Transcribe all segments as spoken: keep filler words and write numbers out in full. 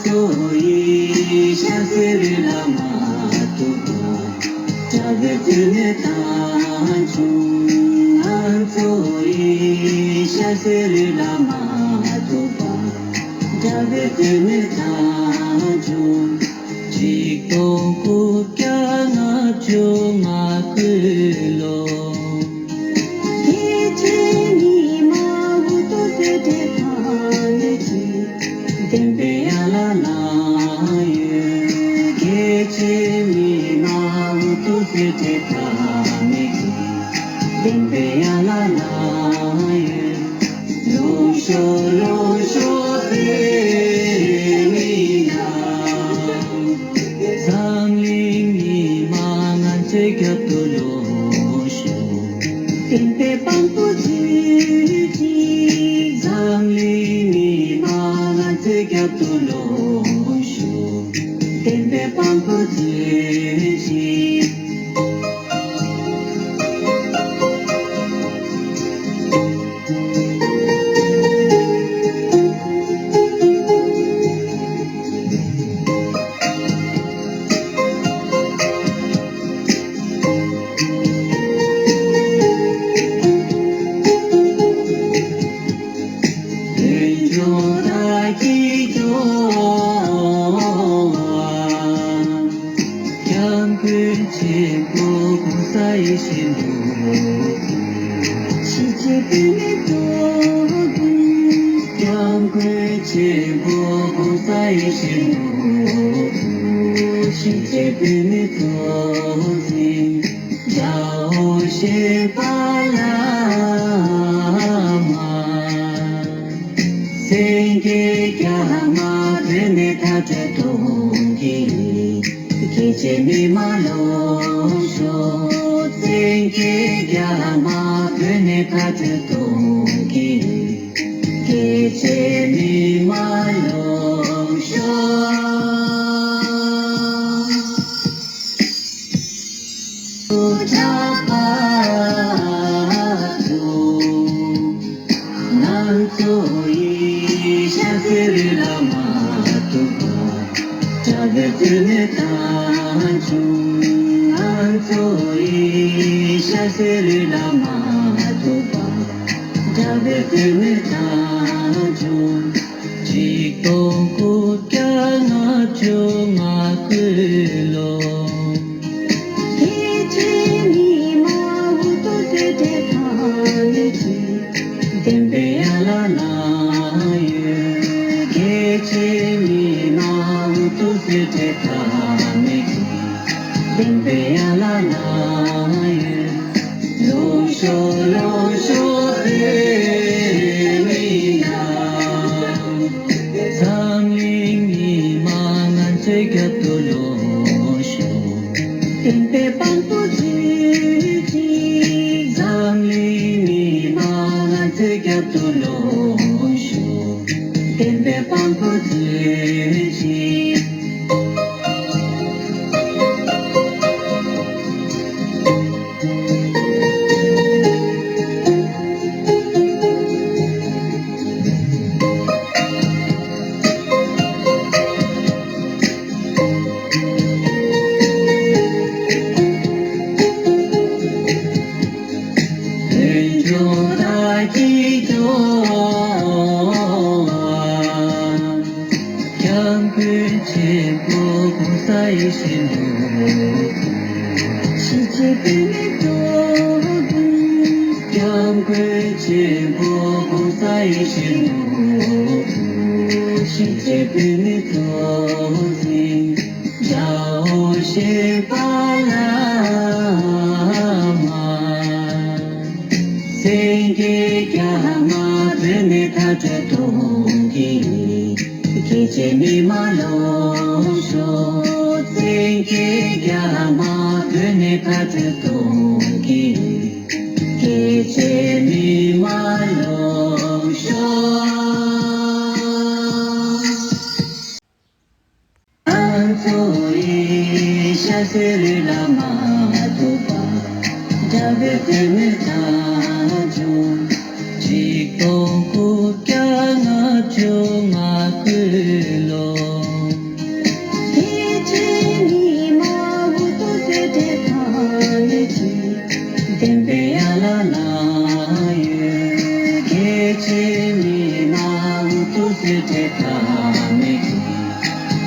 ཚོ་ཡི་ཤ་ཟེར་ལ་མ་ཐུག་པ། དགྲ་བོའི་བུད་མེད་དང་བྱུང་། ང་ཚོ་ཡི་ཤ་ཟེར་ལ་མ་ཐུག་པ། དགྲ་བོའི་བུད་མེད་དང་བྱུང་། ཆིག་སྟོང་དགུ་བརྒྱ་ལྔ་བཅུ་ང་དགུའི་ལོ། སྐད་ཆའི་ཉི་མ་འུ་ཐུག་སེ་བྲེལ་ཐག་མེད་ཀྱི། བདེན་པའི་ཡ་ལ་ལ་ཡོད། སྐད་ཆའི་ཉི་མ་འུ་ཐུག་སེ་བྲེལ་ཐག་མེད་ཀྱི། བདེན་པའི་ཡ་ལ་ལ་ཡོད། ལོངས་ཤོག་ལོངས་ཤོག་བོད་མི་རྣམས། འཛམ་གླིང་མི་མང་ང་ཚོའི་རྒྱབ་ཏུ་ལོངས་ཤོག་བདེན་པའི་དཔང་པོ་མཛོད་ཅིག་འཛམ་གླིང་མི་མང་ང་ཚོའི་རྒྱབ་ཏུ་ལོངས་ཤོག་བདེན་པའི་དཔང་པོ་མཛོད་ཅིག་དོན་ཆུང་བདག་གིས་སྐྱོང་བ། སྐྱབས་མགོན་ཆེན་པོ་གོང་ས་ཡིད་བཞིན་ནོར་བུ། གཞིས་བྱེས་བོད་མི་ཚོགས་འདུ། སྐྱབས་མགོན་ཆེན་པོ་གོང་ས་ཡིད་བཞིན་ནོར་བུ། གཞིས་བྱེས་བོད་མི་ཚོགས་འཛིན། རྒྱལ་བ་ཤེས་པ་བླ་མ། སེང་གེ་རྒྱ་མ་བོད་ནས་མཐའ་དོན་གཏོང་གི། སྐྱེས་ཆེན་མི་མང་ལོངས་ཤོག་སེང་གེ་རྒྱ་མ་བོད་ནས་མཐའ་དོན་གཏོང་གི། སྐྱེས་ཆེན་མི་མང་ལོངས་ཤོག་ང་ཚོ་ཡི་ཤ་ཟེར་ལ་མ་ཐུག་པ། དགྲ་བོའི་བུད་མེད་དང་བྱུང་། ང་ཚོ་ཡི་ཤ་ཟེར་ལ་མ་ཐུག་པ། དགྲ་བོའི་བུད་མེད་དང་བྱུང་། ཆིག་སྟོང་དགུ་བརྒྱ་ལྔ་བཅུ་ང་དགུའི་ལོ། སྐད་ཆའི་ཉི་མ་འུ་ཐུག་སེ་བྲེལ་ཐག་མེད་ཀྱི། བདེན་པའི་ཡ་ལ་ལ་ཡོད། སྐད་ཆའི་ཉི་མ་འུ་ཐུག་སེ་བྲེལ་ཐག་མེད་ཀྱི། བདེན་པའི་ཡ་ལ་ལ་ཡོད། ལོངས་ཤོག་ལོངས་ཤོག་བོད་མི་རྣམས། འཛམ་གླིང་མི་མང་ང་ཚོའི་རྒྱབ་ཏུ་ལོངས་ཤོག་བདེན་པའི་དཔང་པོ་མཛོད་ཅིག་འཛམ་གླིང་མི་མང་ང་ཚོའི་རྒྱབ་ཏུ་ལོངས་ཤོག་བདེན་པའི་དཔང་པོ་མཛོད་ཅིག་དོན་ཆུང་བདག་གིས་སྐྱོང་བ། སྐྱབས་མགོན་ཆེན་པོ་གོང་ས་ཡིད་བཞིན་ནོར་བུ། གཞིས་བྱེས་བོད་མི་ཚོགས་འདུ། སྐྱབས་མགོན་ཆེན་པོ་གོང་ས་ཡིད་བཞིན་ནོར་བུ། གཞིས་བྱེས་བོད་མི་ཚོགས་འཛིན། རྒྱལ་བ་ཤེས་པ་བླ་མ། སེང་གེ་རྒྱ་མ་བོད་ནས་མཐའ་སྐྲོད་གཏོང་གི། སྐྱེས་ཆེན་མི་མང་ལོངས་ཤོག་སེང་གེ་རྒྱ་མ་བོད་ནས་མཐའ་སྐྲོད་གཏོང་གི། སྐྱེས་ཆེན་མི་མང་ལོངས་ཤོག་ང་ཚོ་ཡི་ཤ་ཟེར་ལ་མ་ཐུག་པ། དགྲ་བོའི་བུད་མེད་དང་བྱུང་། ཆིག་སྟོང་དགུ་བརྒྱ་ལྔ་བཅུ་ང་དགུའི་ལོ།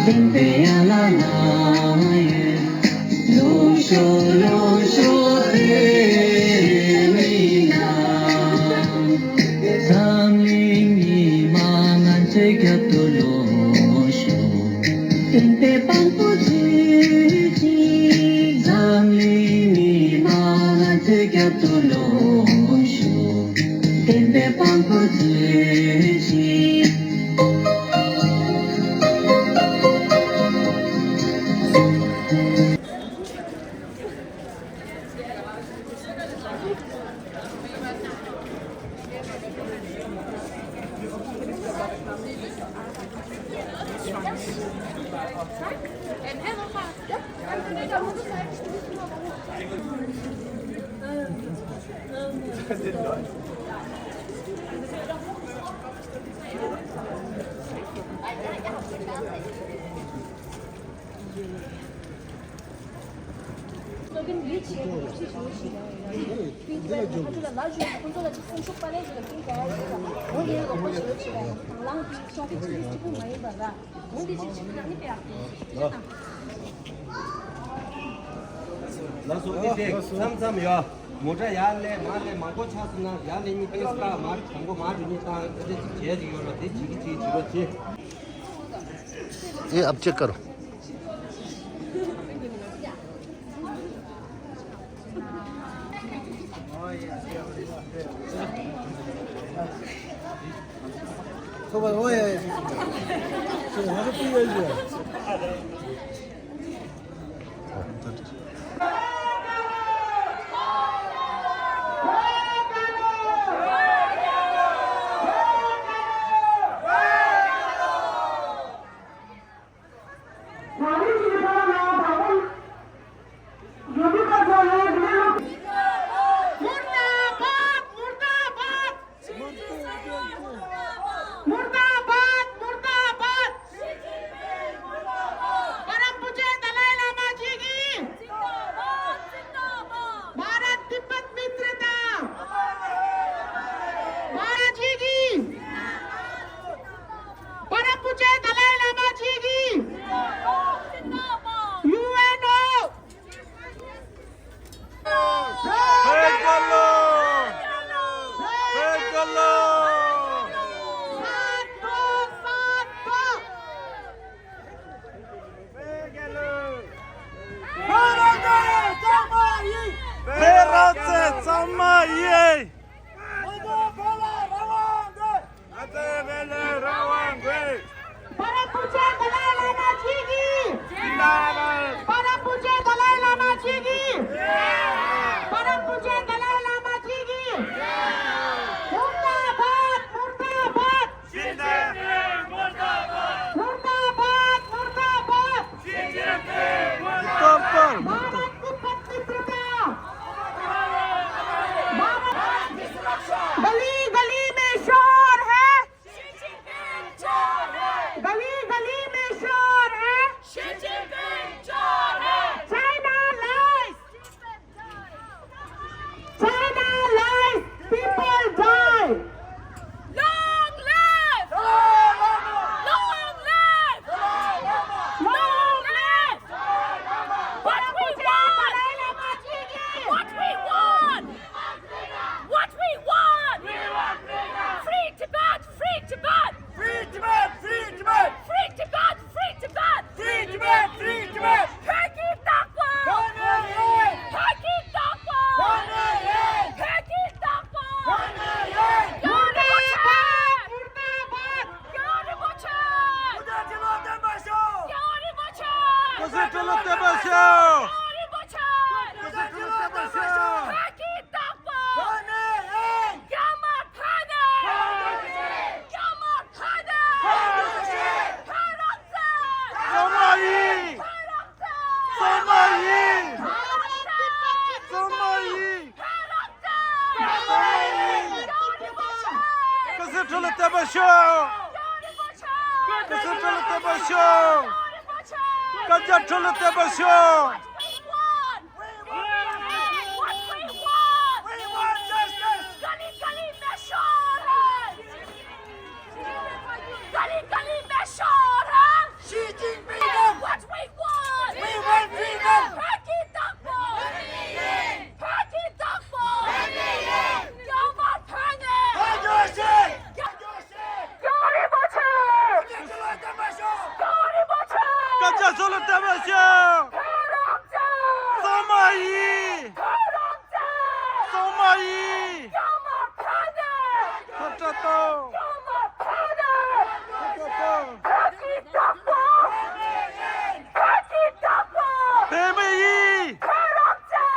བདེན་པའི་ཡན་ལག་ལ་ཡོད། ལོངས་ཤོག་ལོངས་ཤོག་དེ་མིན་ན། འཛམ་གླིང་ཉི་མ་ང་ཚོའི་རྒྱབ་ཏུ་ལོངས་ཤོག་བདེན་པའི་དཔང་པོ་མཛོད་ཅིག་འཛམ་གླིང་ཉི་མ་ང་ཚོའི་རྒྱབ་ཏུ་ལོངས་ཤོག་བདེན་པའི་དཔང་པོ་མཛོད་ཅིག་སྲོལ་རྒྱུན་ཡིད་ཆེས་པའི་ཞུ་ཞུ་ཞུ་ཡང་ཡང་། ཀུན་གྱིས་ལ་ཁ་ཐུག་ལ་ལ་ཞུ་ཡང་ཁོང་ཚོ་ལ་ཅིག་སེམས་ཤུགས་སྤར་རེ་ཞུ་ཡང་ཀུན་གྱིས་ཡང་ཡང་འོ་ཡང་ལོག་པ་ཞུ་ཞུ་ཡང་དང་བླངས་ཀྱི་ཤོག་ཁྲིགས་ཅིག་གཅིག་པུ་མ་ཡིན་པ་ར། འོ་འདི་ཅིག་ཅིག་ཁ་ནི་པེ་ཨ་ཅིག་དང་། ལགས་སོ། འདི་དེ་མཚམས་མཚམས་ཡོད། མོ་ཊ་ཡར་སླེབས་མར་སླེབས་མང་པོ་ཆགས་སོང་ན་ཡར་སླེབས་མི་ཏོག་ཙམ་བཏང་མར་དང་པོ་མར་འགྲོ་མི་བཏང་ཨ་ཅེ་ཅིག་བྱས་ཅིག་ཡོད་ལ་དེ་བྱེད་ཀྱི་ཅིག་བྱེད་རོགས་བྱེད། ये अब चेक करो। मुर्दाबाद, मुर्दाबाद। परम पूज्य दलाई लामा जी की। भारत तिब्बत मित्रता। भारत जी की। परम पूज्य दलाई लामा जी की। यूएनओ। ང་ཚོའི་བོད་ལ་རང་དབང་དགོས། परम पूज्य दलाई लामा जी की। जिंदाबाद। परम पूज्य दलाई लामा जी की। परम पूज्य दलाई लामा जी की। मुर्दाबाद, मुर्दाबाद। मुर्दाबाद, मुर्दाबाद। भारत तिब्बत मित्रता। भारत, गली गली में शोर है। गली गली में शोर है। China lies! China lies! People die! Long live! Long live! Long live! What we want! What we want! What we want! Free Tibet! Free Tibet! Free Tibet! Free Tibet! Free Tibet! Free Tibet! Free Tibet! Free Tibet! བོད་ཀྱི་བདག་པོ། བོད་ནས་ཡིན། བོད་ཀྱི་བདག་པོ། བོད་ནས་ཡིན། བོད་ཀྱི་བདག་པོ། བོད་ནས་ཡིན། རྒྱལ་བ་རིན་པོ་ཆེ། རྒྱལ་བ་རིན་པོ་ཆེ། སྐུ་ཚེ་ཁྲི་ལོ་བརྟན་པར་ཤོག་རྒྱལ་བ་རིན་པོ་ཆེ། སྐུ་ཚེ་ཁྲི་ལོ་བརྟན་པར་ཤོག་རྒྱལ་བ་རིན་པོ་ཆེ། སྐུ་ཚེ་ཁྲི་ལོ་བརྟན་པར་ཤོག་བོད་ཀྱི་བདག་པོ། བོད་ནས་ཡིན། རྒྱ་དམར་ཕ་ནས། རྒྱ་དམར་ཕ་ནས། བོད་རང་བཙན། བཙན་མ་ཡིན། བཙན་མ་ཡིན། བཙན་མ་ཡིན། བཙན་མ་ཡིན། སྐུ་ཚེ་ཁྲི་ལོ་བརྟན་པར་ཤོག་སྐུ་ཚེ་ཁྲི་ལོ་བརྟན་པར་ཤོག་སྐུ་ཚེ་ཁྲི་ལོ་བརྟན་པར་ཤོག What we want! What we want! We want justice! गली गली में शोर है! गली गली में शोर! ཚོ་ལ་དད་པ་ཞུ། ཁོ་རང་ཚོ། གཙང་མ་ཡིན། ཁོ་རང་ཚོ། གཙང་མ་ཡིན། སྐྱོ་མ་ཕ་ནས། ཁ་བྲལ་དང་། སྐྱོ་མ་ཕ་ནས། ཁ་བྲལ་དང་། ཁ་ཅིག་བདག་པོ། ཁ་ཅིག་བདག་པོ། བོད་མི་ཡིན། ཁོ་རང་ཚོ།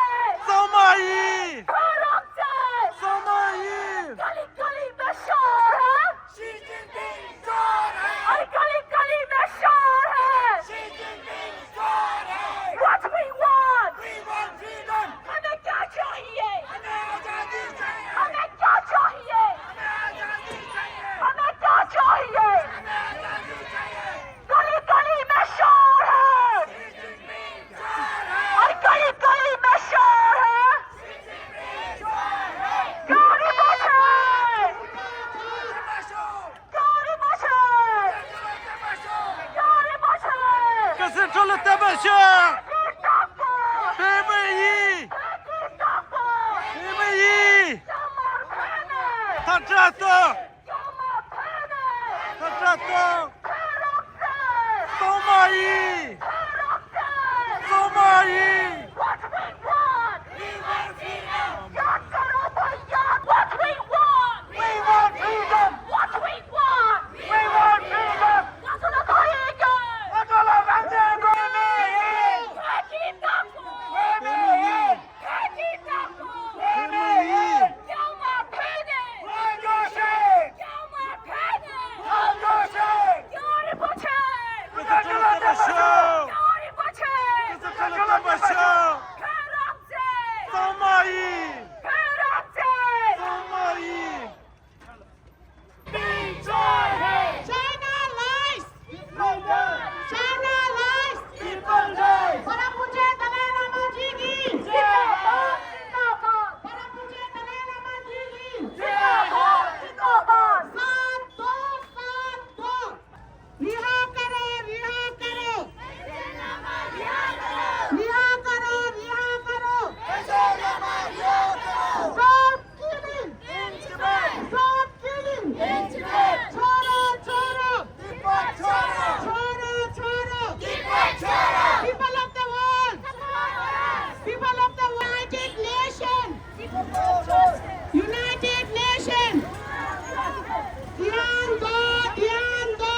གཙང་མ་ཡིན། ཁོ་རང་ཚོ། གཙང་མ་ཡིན། ག་ལེ་ག་ལེ་མ་ཤོར་ཧེ། ཞི་ཅིན་ཕིང་ཤོར་ཧེ། ཨ་ག་ལེ་ག་ལེ་མ་ཤོར་ཧེ། ཞི་ཅིན་ཕིང་ཤོར་ཧེ། What we want? We want freedom. हमें क्या चाहिए? हमें आजादी चाहिए। हमें क्या चाहिए? हमें आजादी चाहिए। हमें क्या चाहिए? हमें आजादी चाहिए। गली गली में शोर है। ཞི་ཅིན་ཕིང་ཤོར་ཧེ། और गली गली में शोर है। ཞི་ཅིན་ཕིང་ཤོར་ཧེ། क्यों नहीं बचे? क्यों नहीं बचे? क्यों नहीं बचे? क्यों नहीं बचे? སྐུ་ཚེ་ཁྲི་ལོ་བརྟན་པར་ཤོག་བོད་མི་ཡིན། བོད་མི་ཡིན། མཐའ་བྲལ་དང་། མཐའ་བྲལ་དང་། གཙང་མ་ཡིན། གཙང་མ་ཡིན། What we want? We want freedom. याद करो भैया, what we want? We want freedom. What we want? We want freedom. ང་ཚོ་ལ་ཁོར་ཡུག་དགོས། ང་ཚོ་ལ་རང་བཙན་དགོས། བོད་མི་ཡིན། བོད་མི་ཡིན། བོད་མི་ཡིན། སྐྱོ་མ་ཕ་ནས། ང་ཚོ་ཞིག་སྐྱོ་མ་ཕ་ནས། ང་ཚོ་ཞིག་རྒྱལ་བ་རིན་པོ་ཆེ། སྐུ་ཚེ་ཁྲི་ལོ་བརྟན་པར་ཤོག་རྒྱལ་བ་རིན་པོ་ཆེ། སྐུ་ཚེ་ཁྲི་ལོ་བརྟན་པར་ཤོག་ཁོ་རང་ཚོ། གཙང་མ་ཡིན། ཁོ་རང་ཚོ། གཙང་མ་ཡིན། China lies! China lies! People die! परम पूज्य दलाई लामा जी की जय हो! जिंदाबाद! परम पूज्य दलाई लामा जी की जय हो! जिंदाबाद! साथ दो, साथ दो! रिहा करो, रिहा करो! रिहा करो, रिहा करो! Stop killing! In Tibet! Stop killing! In Tibet! छोड़ो, छोड़ो! तिब्बत छोड़ो! छोड़ो, छोड़ो! तिब्बत छोड़ो! People of the world! People of the United Nation! United Nation! ध्यान दो, ध्यान दो!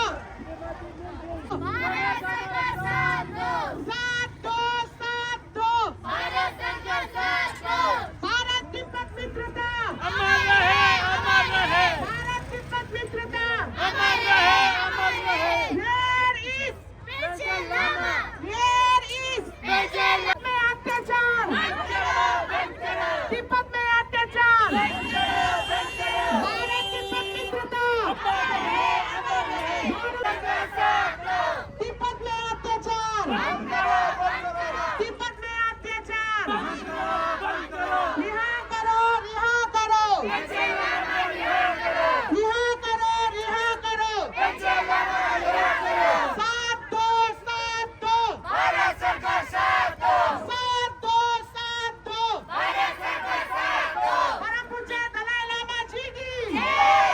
भारत सरकार साथ दो! साथ दो, साथ दो! भारत सरकार साथ दो! भारत तिब्बत मित्रता! अमर रहे, अमर रहे! भारत तिब्बत मित्रता! अमर रहे, अमर रहे! Where is Panchen Lama! Where is Panchen Lama! Tibet में अत्याचार! बंद करो, बंद करो! तिब्बत में अत्याचार! बंद करो, बंद करो! भारत तिब्बत मित्रता! अमर रहे, अमर रहे! भारत सरकार साथ दो! तिब्बत में अत्याचार! बंद करो, बंद करो! तिब्बत में अत्याचार! बंद करो, बंद करो! रिहा करो, रिहा करो! पेंशन लामा रिहा करो! रिहा करो, रिहा करो! पेंशन लामा रिहा करो! साथ दो, साथ दो! भारत सरकार साथ दो! साथ दो, साथ दो! भारत सरकार साथ दो! परम पूज्य दलाई लामा जी की जय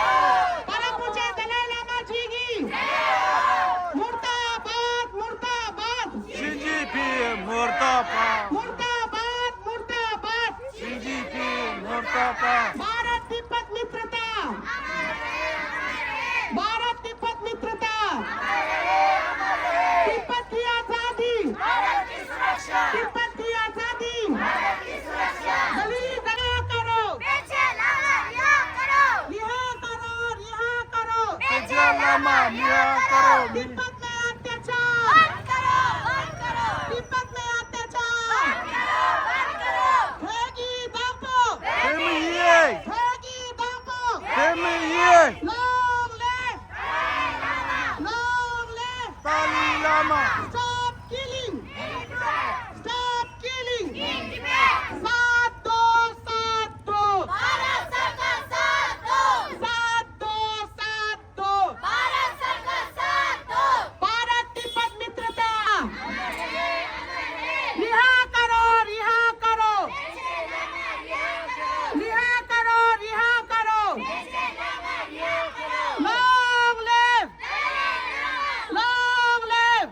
हो! परम पूज्य दलाई लामा जी की जय हो! मुर्दाबाद, मुर्दाबाद! ཞི་ཅིན་ཕིང་མུར་ད་བཱད། मुर्दाबाद, मुर्दाबाद! ཞི་ཅིན་ཕིང་མུར་ད་བཱད། भारत तिब्बत मित्रता! भारत तिब्बत मित्रता! तिब्बत की आजादी! भारत की सुरक्षा! तिब्बत की आजादी! भारत की सुरक्षा! दलित रिहा करो! पेंशन लामा रिहा करो! रिहा करो, रिहा करो! पेंशन लामा रिहा करो! तिब्बत में अत्याचार! बंद करो, बंद करो! तिब्बत में अत्याचार! बंद करो, बंद करो! བོད་ཀྱི་བདག་པོ། བོད་མི་ཡིན། བོད་ཀྱི་བདག་པོ། བོད་མི་ཡིན། Long live! Long live! ཏཱ་ལའི་བླ་མ། Stop killing! Stop killing! साथ दो, साथ दो! भारत सरकार साथ दो! साथ दो, साथ दो! भारत सरकार साथ दो! भारत तिब्बत मित्रता! अमर रहे, अमर रहे! रिहा करो, रिहा करो! रिहा करो, रिहा करो! Long live! Long live!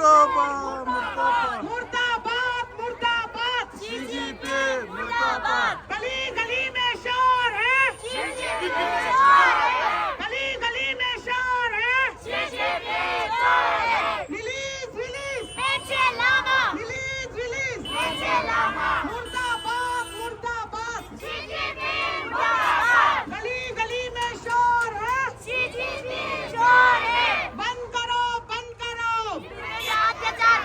मुर्दाबाद, मुर्दाबाद। मुर्दाबाद, मुर्दाबाद। सी जी पी मुर्दाबाद। गली गली में शोर है। सी जी पी शोर है। गली गली में शोर है। सी जी पी शोर है। Release, release. H A Lama. Release, release. H A Lama. मुर्दाबाद, मुर्दाबाद। सी जी पी मुर्दाबाद। गली गली में शोर है। सी जी पी शोर है। बंद करो, बंद करो। अत्याचार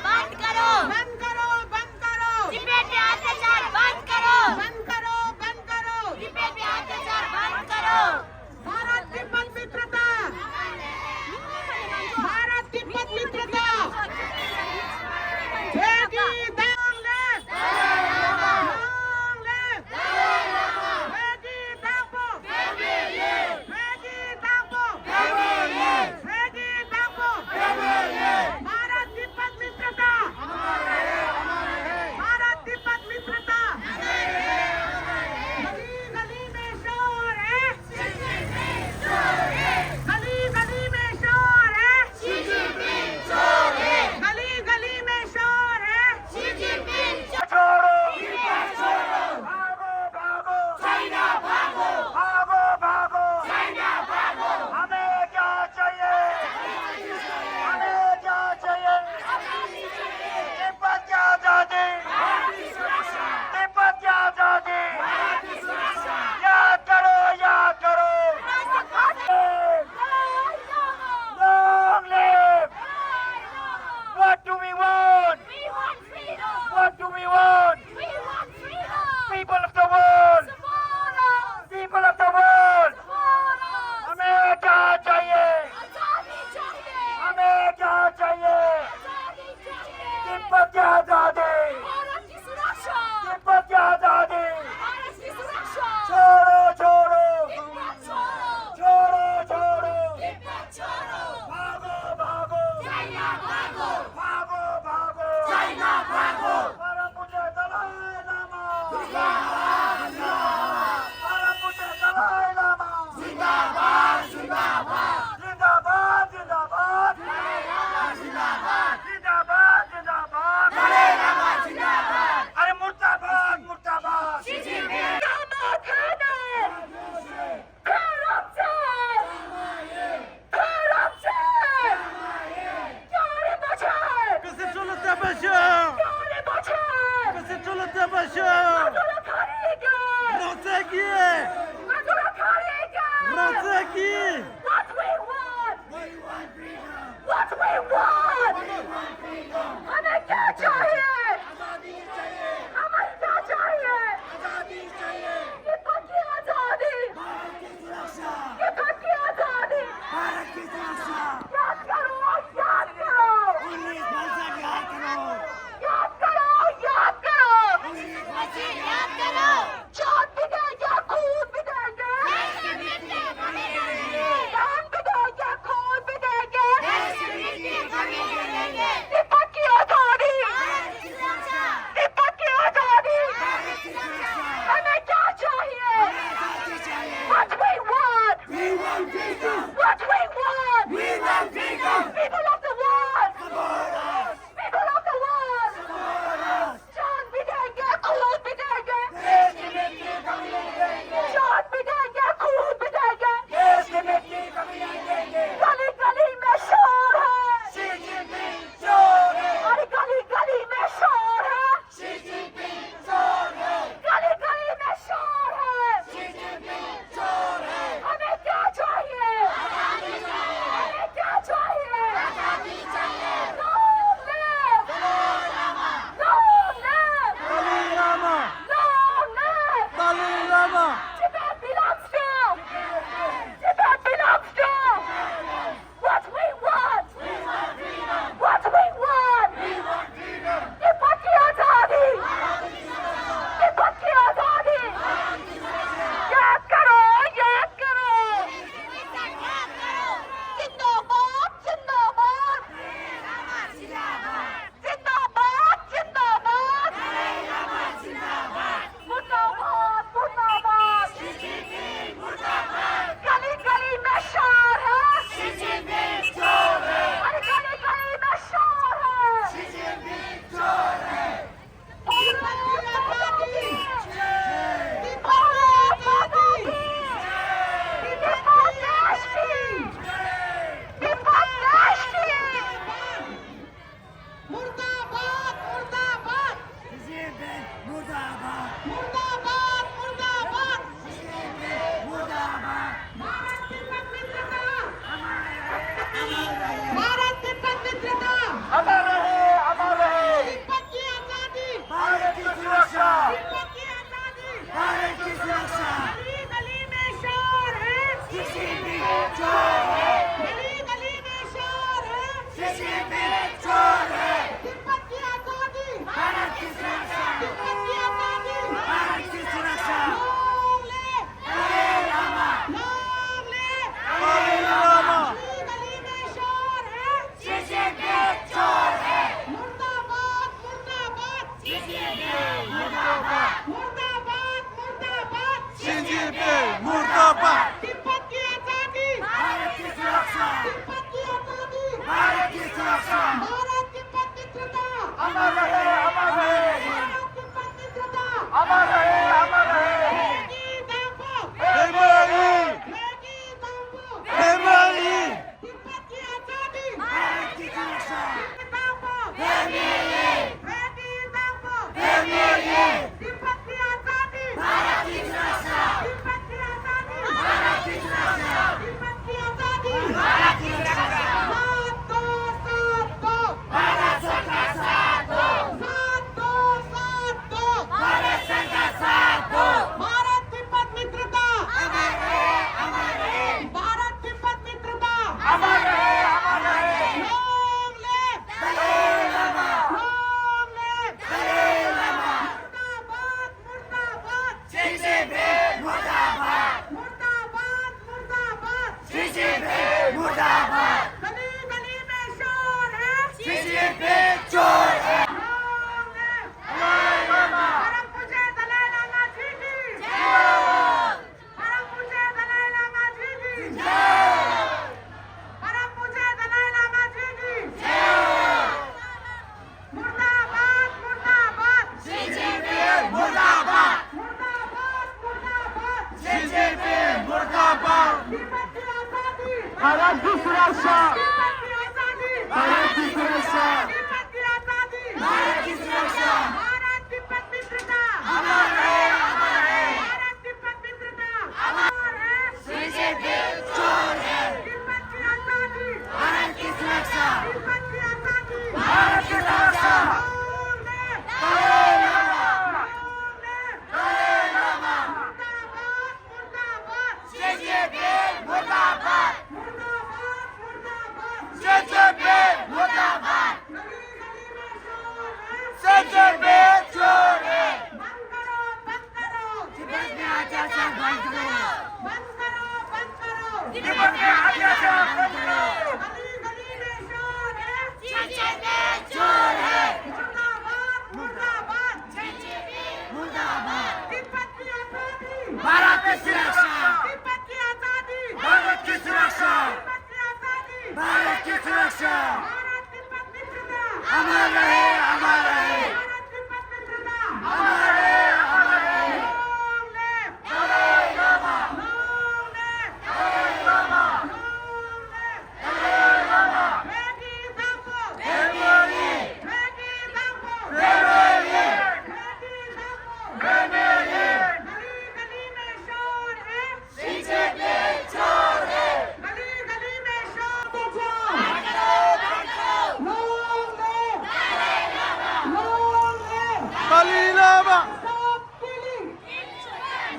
Dalai Lama! Stop killing!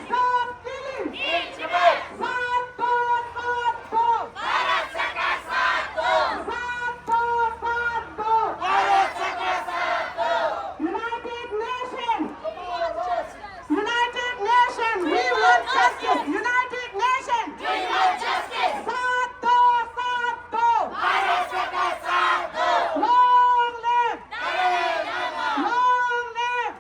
Stop killing! साथ दो, साथ दो! भारत सरकार साथ दो! साथ दो, साथ दो! भारत सरकार साथ दो! United Nation! United Nation! We want justice! United Nation! We want justice! साथ दो, साथ दो! भारत सरकार साथ दो! Long live! Long live!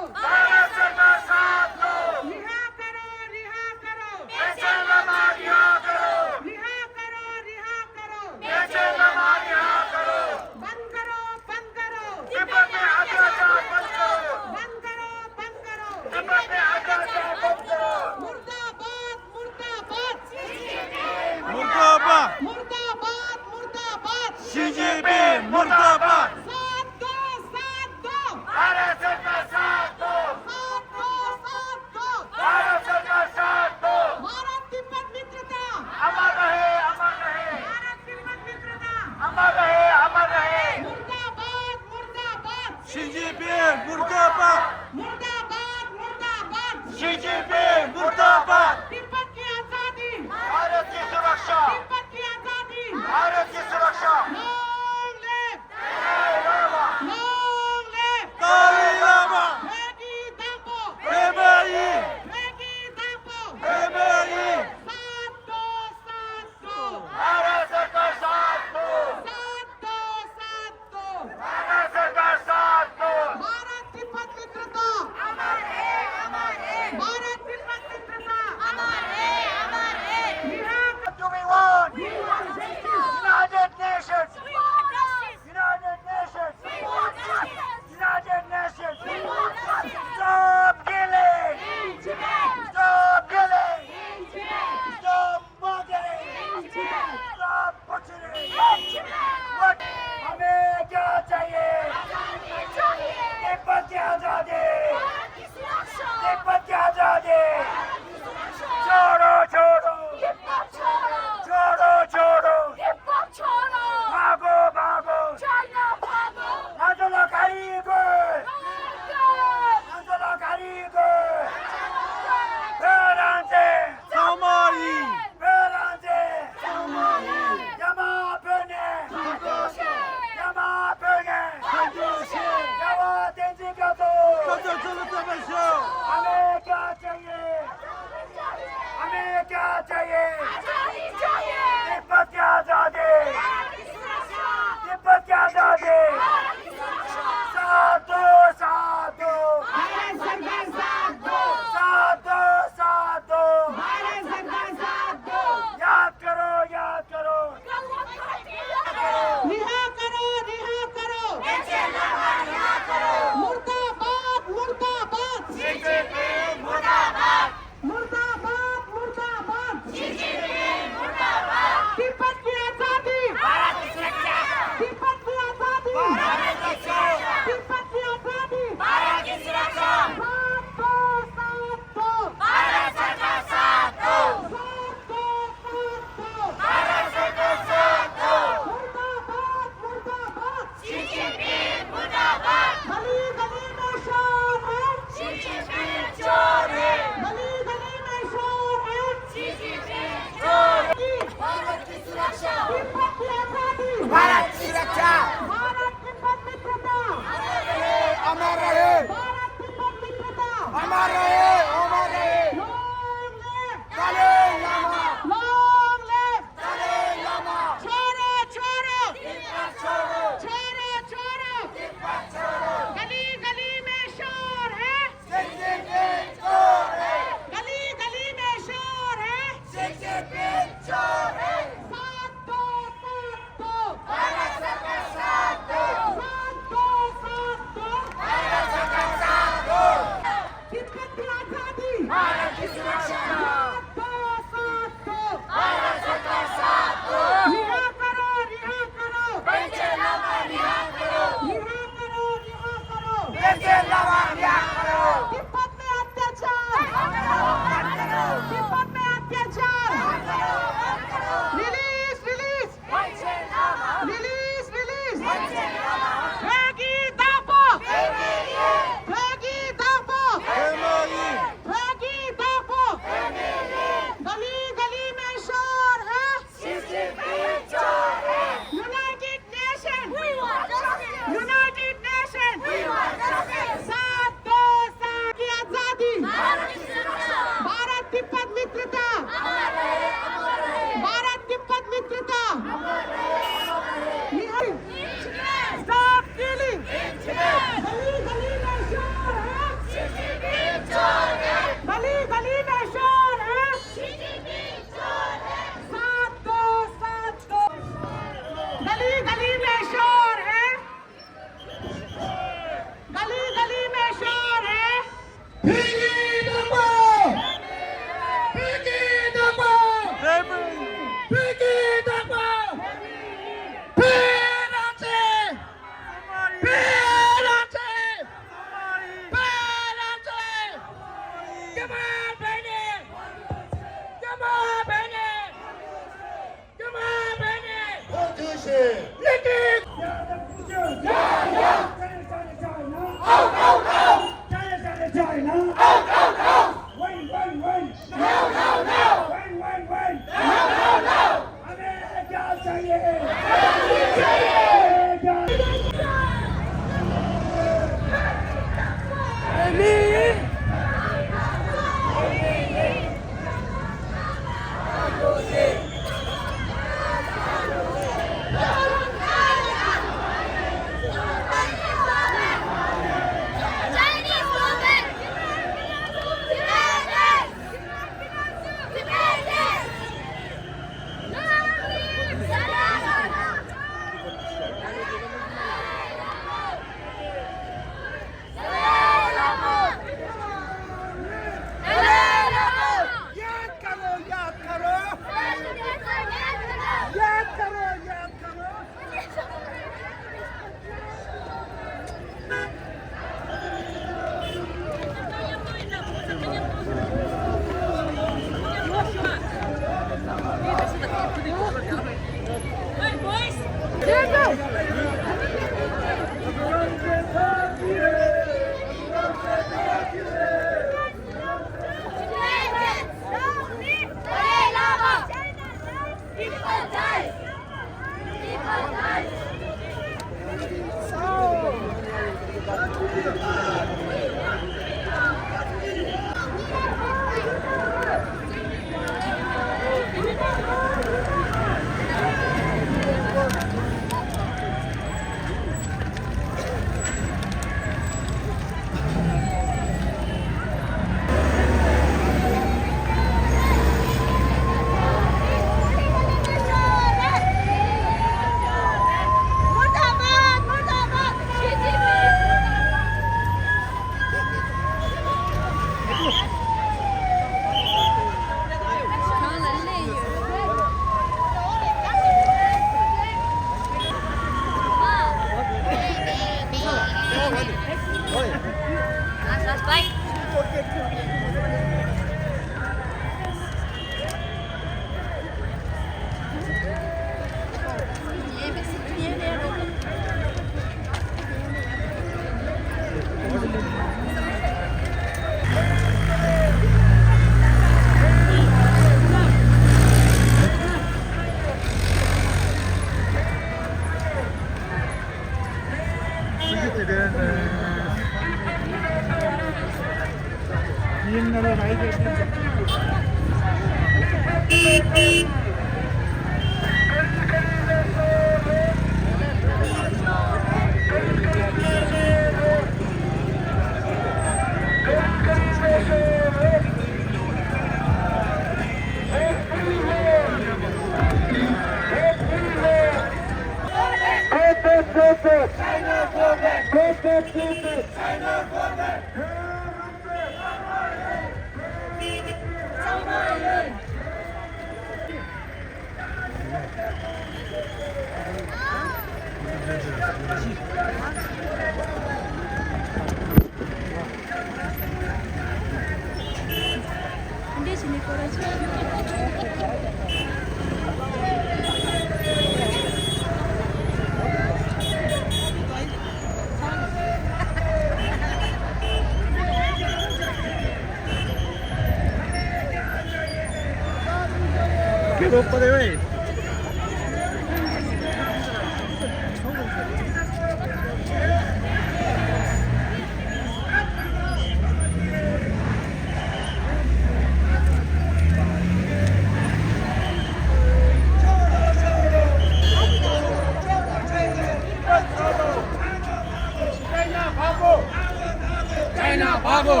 China भागो।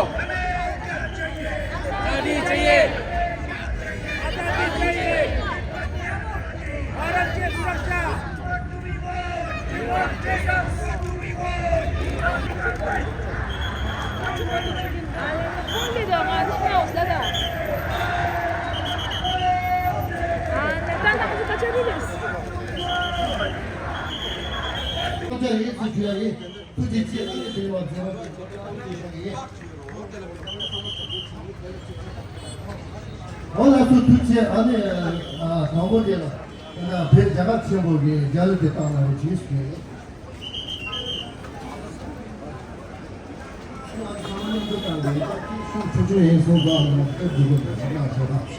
आजादी चाहिए। आजादी चाहिए। भारत की सुरक्षा। འོ་ལགས་སོ། ཐུགས་རྗེ་ཆེ། ཨ་ནི་ཨ་དང་པོ་དེ་ལ་ཨ་བོད་རྒྱལ་ཁབ་ཆེན་པོ་གི་རྒྱལ་གླུ་དེ་བཏང་གནང་རོགས་གྱིས་ཞུ་ཡས། ཤུགས་ཆུང་ཆུང་ཡིན་སོང་ཙང་སྐད་འཇུག་གི་འདུག་ན་ཆོག་ན།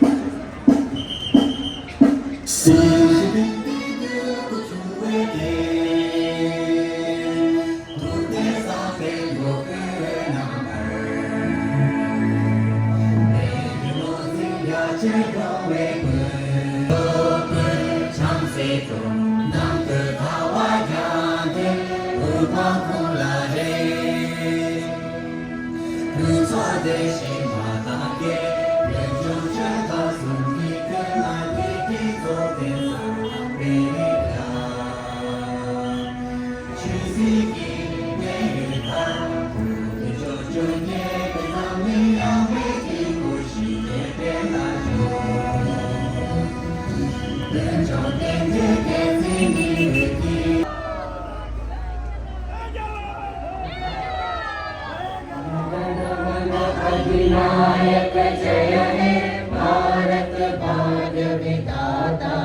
अधिनायक जय हे भारत भाग्य विधाता।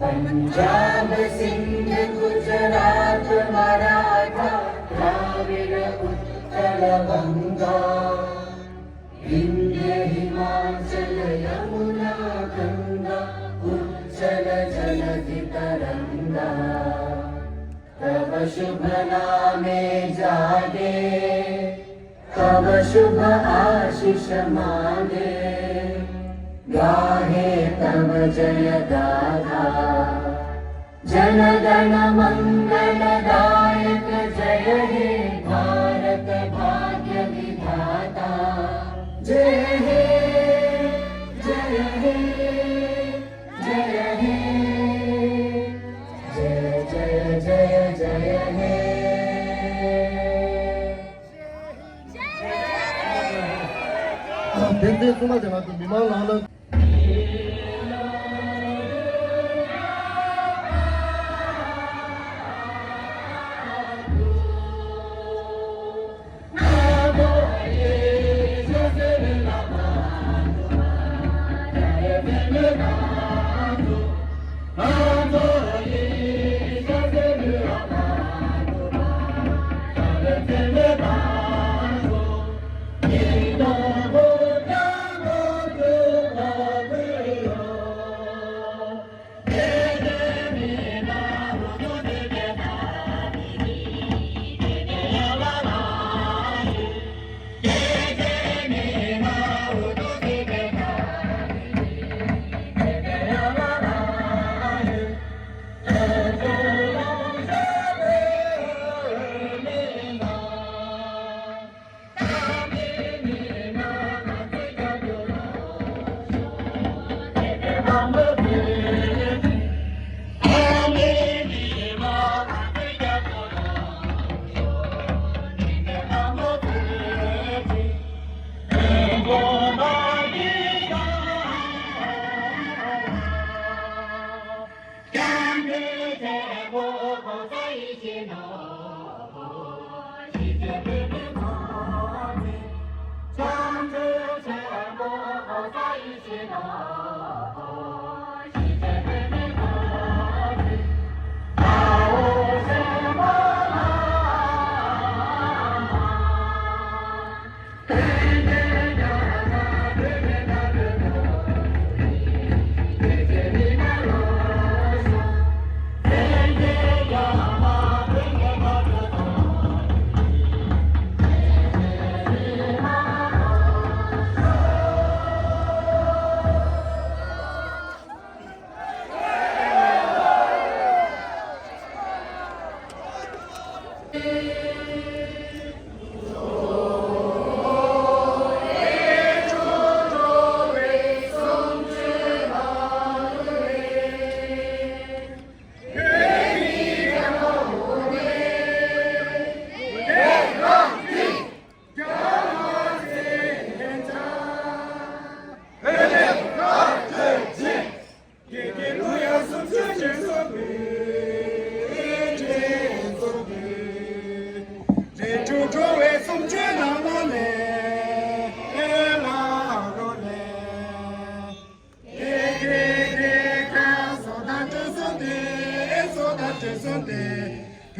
पंजाब सिंध गुजरात मराठा द्राविड़ उत्कल गंगा। विंध्य हिमाचल यमुना गंगा उज्जल जलधि तरंगा। तव शुभ नामे जागे, तव शुभ आशीष मागे, गाहे तव जय गाथा। जन गण मंगल दायक जय हे भारत भाग्य विधाता। जय हे, जय हे, जय हे, जय जय जय जय हे। དེ་འདྲའི་གསུང་མ་དེ་ང་ཚོ་མི་མང་ལ་ལ།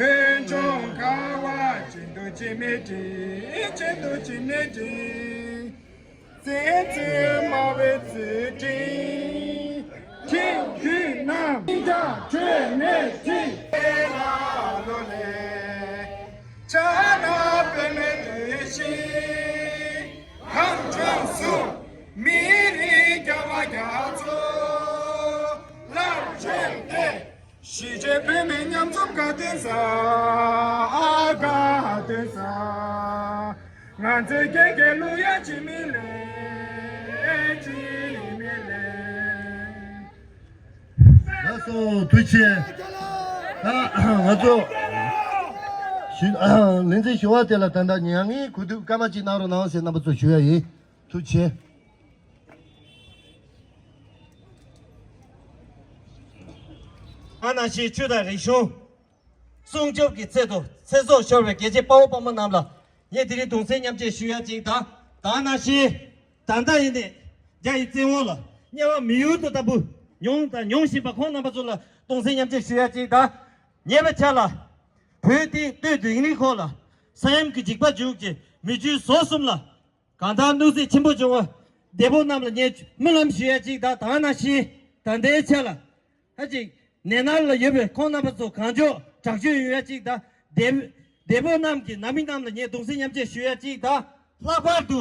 བོད་ལྗོངས་ཁ་བ་ཅན་དུ་ཅི་མི་དྲིན་ཅན་དུ་ཅི་མི་དྲིན། བཙན་འཛུལ་སྨྲ་བའི་ཚུལ་ཁྲིམས་ཁྲིམས་རྒྱུད་རྣམས་སྙིང་གྲགས་ཁྲོད་ནས་ཁྲིད། ལ་ལོ་ལས་ཆ་ན་པདྨའི་འདུ་ཤེས་གངས་ལྗོངས་སུ་མི་རིགས་རྒྱ་མ་རྒྱ་མཚོ་ལ་བྱོན་ཏེ། གཞིས་བྱེས་བོད་མི་མཉམ་འཛོམས་དགའ་སྟོན་ས། དགའ་སྟོན་ས། ང་ཚོའི་རྒྱལ་ཁའི་གླུ་ཡ་འཆི་མེད་ལེགས། འཆི་མེད་ལེགས། ལགས་སོ། ཐུགས་རྗེ་ཆེ། ད་ང་ཚོ་ཞུ་ལེ་ཚན་ཞུ་བ་དེ་ལ་ད་ལྟ་མྱ་ངན་གུས་འདུད་སྐར་མ་གཅིག་གནང་རོགས་གནང་ཟེར་རྣམ་པ་ཚོ་ཞུ་ཡ་ཡིན། ཐུགས་རྗེ་ཆེ། ང་ནང་བཞིན་ཆོས་དང་རིག་གཞུང་སྲུང་སྐྱོབ་ཀྱི་ཆེད་དུ་ཚེ་སྲོག་ཤོར་བའི་རྒྱལ་གཅེས་དཔའ་བོ་དཔའ་མོ་རྣམས་ལ་ངས་དེ་རིང་གདུང་སེམས་མཉམ་སྐྱེད་ཞུ་ཡ་གཅིག་དང་། ད་ནང་བཞིན་ད་ལྟ་ཡིན་ནས་རྒྱ་ཡི་བཙན་འོག་ལ་དམྱལ་བ་མི་ཡུལ་དུ་ལྟ་བུ་མྱོང་དང་མྱོང་བཞིན་པ་ཁོང་རྣམ་པ་ཚོ་ལ་གདུང་སེམས་མཉམ་སྐྱེད་ཞུ་ཡ་གཅིག་དང་། ཉེ་བའི་ཆར་ལ་བོད་དེ་སྟོད་དིང་རི་ཁོག་ལ་ས་ཡོམ་གྱི་འཇིགས་པ་འཇུག་ཅིང་མི་རྒྱུའི་ཟོག་གསུམ་ལ་གང་ལྟར་གནོད་འཚེ་ཆེན་པོ་བྱུང་བ་འདས་པོ་རྣམས་ལ་ངས་སྨོན་ལམ་ཞུ་ཡ་གཅིག་དང་། ད་ནང་བཞིན་ད་ལྟའི་ཆ་ལ་ཧ་ཅིག་ནད་མནར་ལ་ཡོད་པའི་ཁོང་རྣམ་པ་ཚོ་གང་མགྱོགས་དྲག་སྤྱོད་ཡོང་ཡ་གཅིག་དང་། འདས་འདས་པོ་རྣམས་ཀྱི་ནང་མི་རྣམས་ལ་ངས་གདུང་སེམས་མཉམ་སྐྱེད་ཞུ་ཡ་གཅིག་དང་། ལྷག་པར་དུ་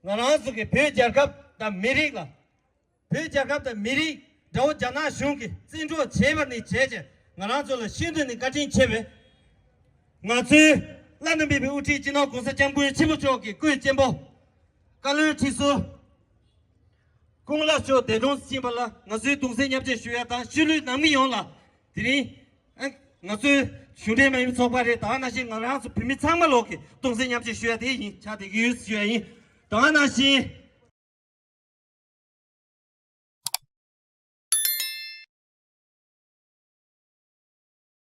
ང་རང་ཚོ་གི་བོད་རྒྱལ་ཁབ་དང་མི་རིགས་ལ། བོད་རྒྱལ་ཁབ་དང་མི་རིགས་དགྲ་བོ་རྒྱ་ནག་གཞུང་གིས་བཙན་འཕྲོག་བྱས་པ་ནས་བྱས་རྗེས་ང་རང་ཚོ་ལ་ཤིན་ཏུ་ནས་བཀའ་དྲིན་ཆེ་བས། ང་ཚོའི་བླ་ན་མེད་པའི་དབུ་ཁྲིད་སྤྱི་ནོར་༸གོང་ས་༸སྐྱབས་མགོན་ཆེན་པོ་མཆོག་གི་སྐུའི་གཅེན་པོ་བཀའ་བློན་ཁྲི་ཟུར་ཀུན་ལེགས་མཆོག་འདས་གྲོངས་ཕྱིན་པ་ལ་ང་ཚོའི་གདུང་སེམས་མཉམ་སྐྱེད་ཞུ་ཡ་དང་། ཤུལ་ལུས་ནང་མི་ཡོངས་ལ་དེ་རིང་ཨ་ང་ཚོའི་གཞུང་འབྲེལ་མ་ཡིན་པའི་ཚོགས་པ་རེད། ད་ནང་བཞིན་ང་རང་ཚོ་བོད་མི་ཚང་མ་ལོག་གི་གདུང་སེམས་མཉམ་སྐྱེད་ཞུ་ཡ་དེ་ཡིན། ཆགས་བསྡད་ཀྱི་ཡོད་ཞུ་ཡ་ཡིན། ད་ནང་བཞིན་